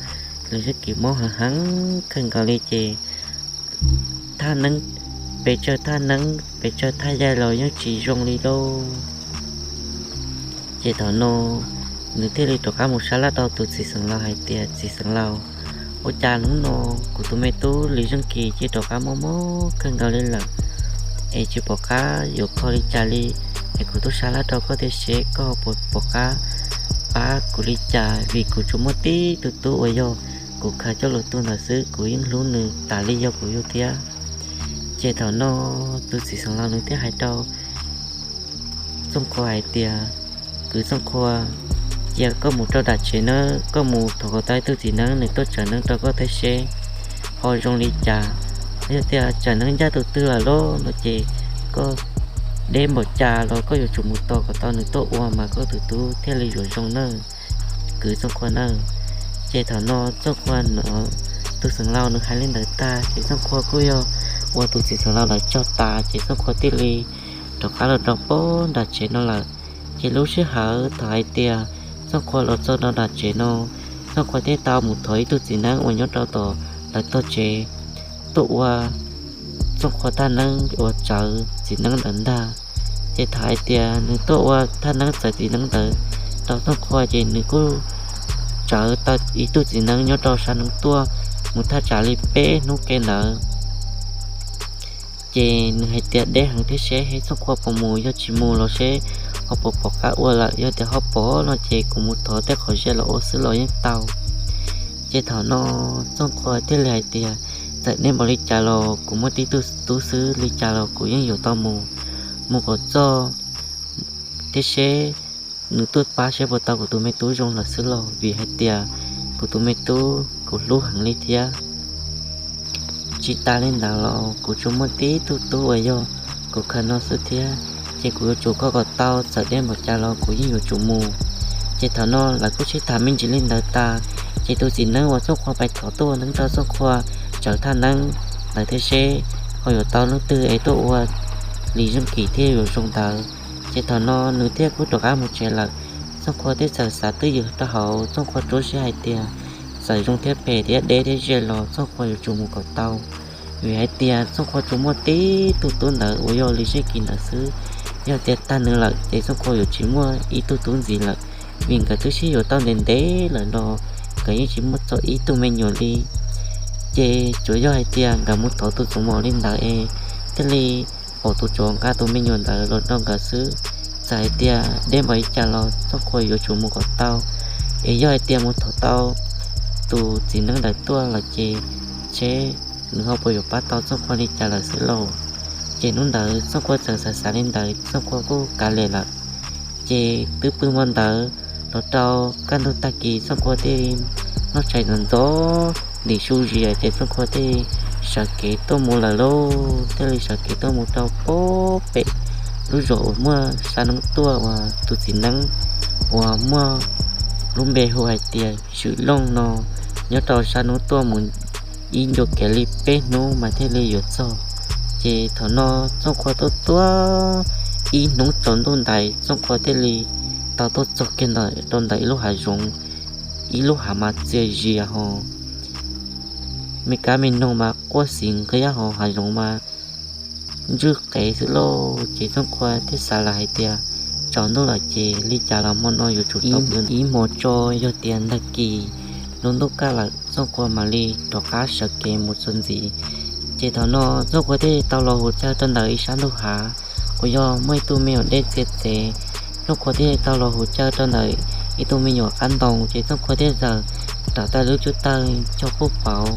Lis Zeej Kis mob heev heev kawg nkaus li ces thaj neeb, pes tsawg thaj neeb pes tsawg thaj yaig los yeej tsis zoo li lauj. Ces thaum no nws thiaj li rov qab mus sab laj rau tus txiv xeev laus hais tias, Txiv xeev laus, ua cas hnub no kuv tus me tub Lis Zeej Kis cia li rov qab mob mob kawg nkaus li lawm, es tsis pom qab yuav kho li cas li, es kuv tuaj sab laj rau koj thiab seb koj puas pom qab pab kuv li cas, vim kuv tsuas muaj tib tug tub uas yog kuv khaws coj los tu ntawd xwb, kuv yeej hlub nws tas li yog kuv yug thiab. Ces thaum no tus txiv xeev laus nws thiaj hais rau Txooj Qhua hais tias, Kwv Txooj Qhua, cia koj mus rau nram tsev nawb, koj mus thov kom tau ib tug txiv neeb nws tuaj tsaws neeb rau koj thiab seb ho zoo li cas. Yog tias tsaws neeb ncaj tus twg lawm lauj no ces koj deb npaum cas los koj yuav tsum mus tos kom tau nws tuaj ua mas koj tus tub thiaj li yuav zoo nawb, kwv Txooj Qhua nawb. Ces thaum no Txooj Qhua hnov tus xeev laus nws hais li ntawd tag ces Txooj Qhua kuj yog ua tus txiv xeev laus ntawd tsaug tas ces Txooj Qhua thiaj li rov qab los rau pem nram tsev no lawm. Ces lub sij hawm thaum hais tias Txooj Qhua los txog rau nram tsev no, Txooj Qhua thiaj tau mus thov ib tug txiv neeb uas nyob rau tom lawv tog tsev tuaj ua Txooj Qhua thaj neeb uas tsaws txiv neeb ntawd ntag. Ces thaum hais tias nws tuaj ua thaj neeb tsaws txiv neeb ntawd rau Txooj Qhua ces nws kuj tsaws tau ib tug txiv neeb nyob rau sab hnub tuaj mus thaj tsam li peb hnub ke ntawd. Ces nws hais tias deb heev thiab seb Txooj Qhua puas mus, yog tsis mus los seb ho puas pom qab ua lawm, yog tias ho pom no ces kuv mus thov tej qhov zia los ua xwb los yeej tau. Ces thaum no Txooj Qhua thiaj li hais tias, Txawm deb npaum li cas los kuv muaj tib tug tub xwb, li cas los kuv yeej yuav tau mus, mus kom txog thiab seb nws tuaj pab seb puas tau kuv tus me tub zoo lawm xwb lauj, vim hais tias kuv tus me tub kuv hlub heev li thiab. Tsis tas li ntawd los kuv tsuas muaj tib tug tub uas yog kuv khaws no xwb thiab, ces kuv yuav tsum kho kom tau, txawm deb npaum cas los kuv yeej yuav tsum mus. Ces thaum no lawv kuj sib tham me ntsis li ntawd tas, ces tus txiv neeb uas Txooj Qhua pais thov tuaj ua neeb rau Txooj Qhua tsaws thaj neeb ntawd thiab seb ho yuav tau leej twg es tuaj ua Lis Zeej Kis thiaj yuav zoo ntawd. Ces thaum no nws thiaj kuj rov qab mus tsev lawm. Txooj Qhua thiaj txawm xav twj ywm rau hauv Txooj Qhua rau siab hais tias, txawm zoo thiab phem thiab deb thiab ze los Txooj Qhua yuav tsum mus kom tau, vim hais tias Txooj Qhua tsuas muaj tib tug tub ntawd uas yog Lis Zeej Kis ntawd xwb. Yog tias tag nws lawm ces Txooj Qhua yuav tsis muaj ib tug tub ntxiv lawm, vim nkawd twb sib yuav tau ntev ntev lawm los nkawd yeej tsis muaj txog ib tug me nyuam li. Ces tsuas yog hais tias nkawd mus thov tus txoov mos li ntawd es thiaj li pom tus txoov nqa tus me nyuam ntawd los rau nkawd xwb. Txawm hais tias deb npaum li cas los Txooj Qhua yuav tsum mus kom tau, es yog hais tias mus thov tau tus txiv neeb ntawd tuaj lawm ces seb nws ho puas yuav pab tau Txooj Qhua li cas lawm xwb lauj. Ces hnub ntawd Txooj Qhua txawm xav xav li ntawd Txooj Qhua kuj kav liam lawm. Ces twb pw hmo ntawd los rau kaj ntug tag kis Txooj Qhua thiaj noj tshais ntxov ntxov ntim su zias ces Txooj Qhua thiaj sawv kev tuaj mus lawm lauj. Thiaj li sawv kev tuaj mus rau pem lub zos uas muaj sab hnub tuaj uas tus txiv neeb uas muaj lub npe hu hais tias Swm Looj no nyob rau sab hnub tuaj mus ib ncua kev li peb hnub mas thiaj li yuav txog. Ces thaum no Txooj Qhua tuaj tuaj ib hnub tsaus ntuj ntais Txooj Qhua thiaj li tau tuaj txog kiag ntawm rau ntawm ib lub hav zoov, ib lub hav mas txias zias ho me kab me noog mas quaj xis nqiab ho hav zoov mas ntswj qev xwb lauj. Ces Txooj Qhua thiaj xav lawm hais tias tsaus ntuj lawm ces li cas los hmo no yuav tsum tau pw ib hmos tso, yog tias tag kis lub ntuj kaj lawm Txooj Qhua mam li rov qab sawv kev mus txuas ntxiv. Ces thaum no Txooj Qhua thiaj tau los hu chaw rau ntawm ib sab ntug hav uas yog muaj ib tug me nyuam dej txiav txev. Txooj Qhua thiaj tau los hu chaw rau ntawm ib tug me nyuam qab ntoo ces Txooj Qhua thiaj txawm rauv tau lub cub tawg cog puj pauv.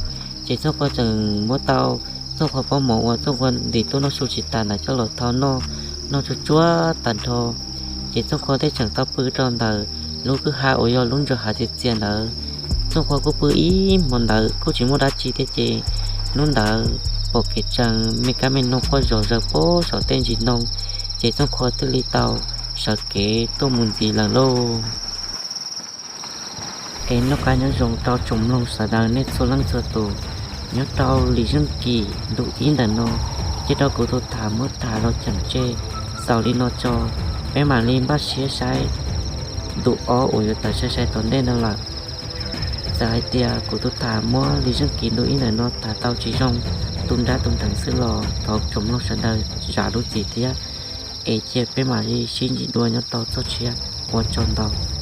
Ces Txooj Qhua txawm muab tau Txooj Qhua pob mov uas Txooj Qhua ntim tuaj noj su tsis tas ntawd coj los thau noj, noj tsuag tsuag tag nrho. Ces Txooj Qhua thiaj tseem tau pw rau ntawm lub kwj ha uas yog lub ntsa hav txias txias ntawd. Txooj Qhua kuj pw ib hmo ntawd kuj tsis muaj dab tsi thiab ces hnub ntawd pom kev tsees me kab me noog quaj zom zaws puag saum tej ntsis ntoo, ces Txooj Qhua thiaj li tau sawv kev tuaj mus ntxiv lawm lauj. Es noj qab nyob zoo rau tsoom mloog sawv daws nej txhua leej txhua tus nyob rau Lis Zeej Kis ntu ib ntawm no, cia rau kuv tus tham muab tham los cheem tseg xaus li no tso, peb mam li npaj siab saib ntu ob uas yuav tawm sai sai tom ntej no lawm. Txawm hais tias kuv tus tham muab Lis Zeej Kis ntu ib ntawm no tham tau tsis zoo, tu nrab tu nreev xwb los thov tsoom mloog sawv daws zam lub txim thiab, es cia peb mam li sib ntsib dua nyob rau txoj sia. Ua tsaug ntau.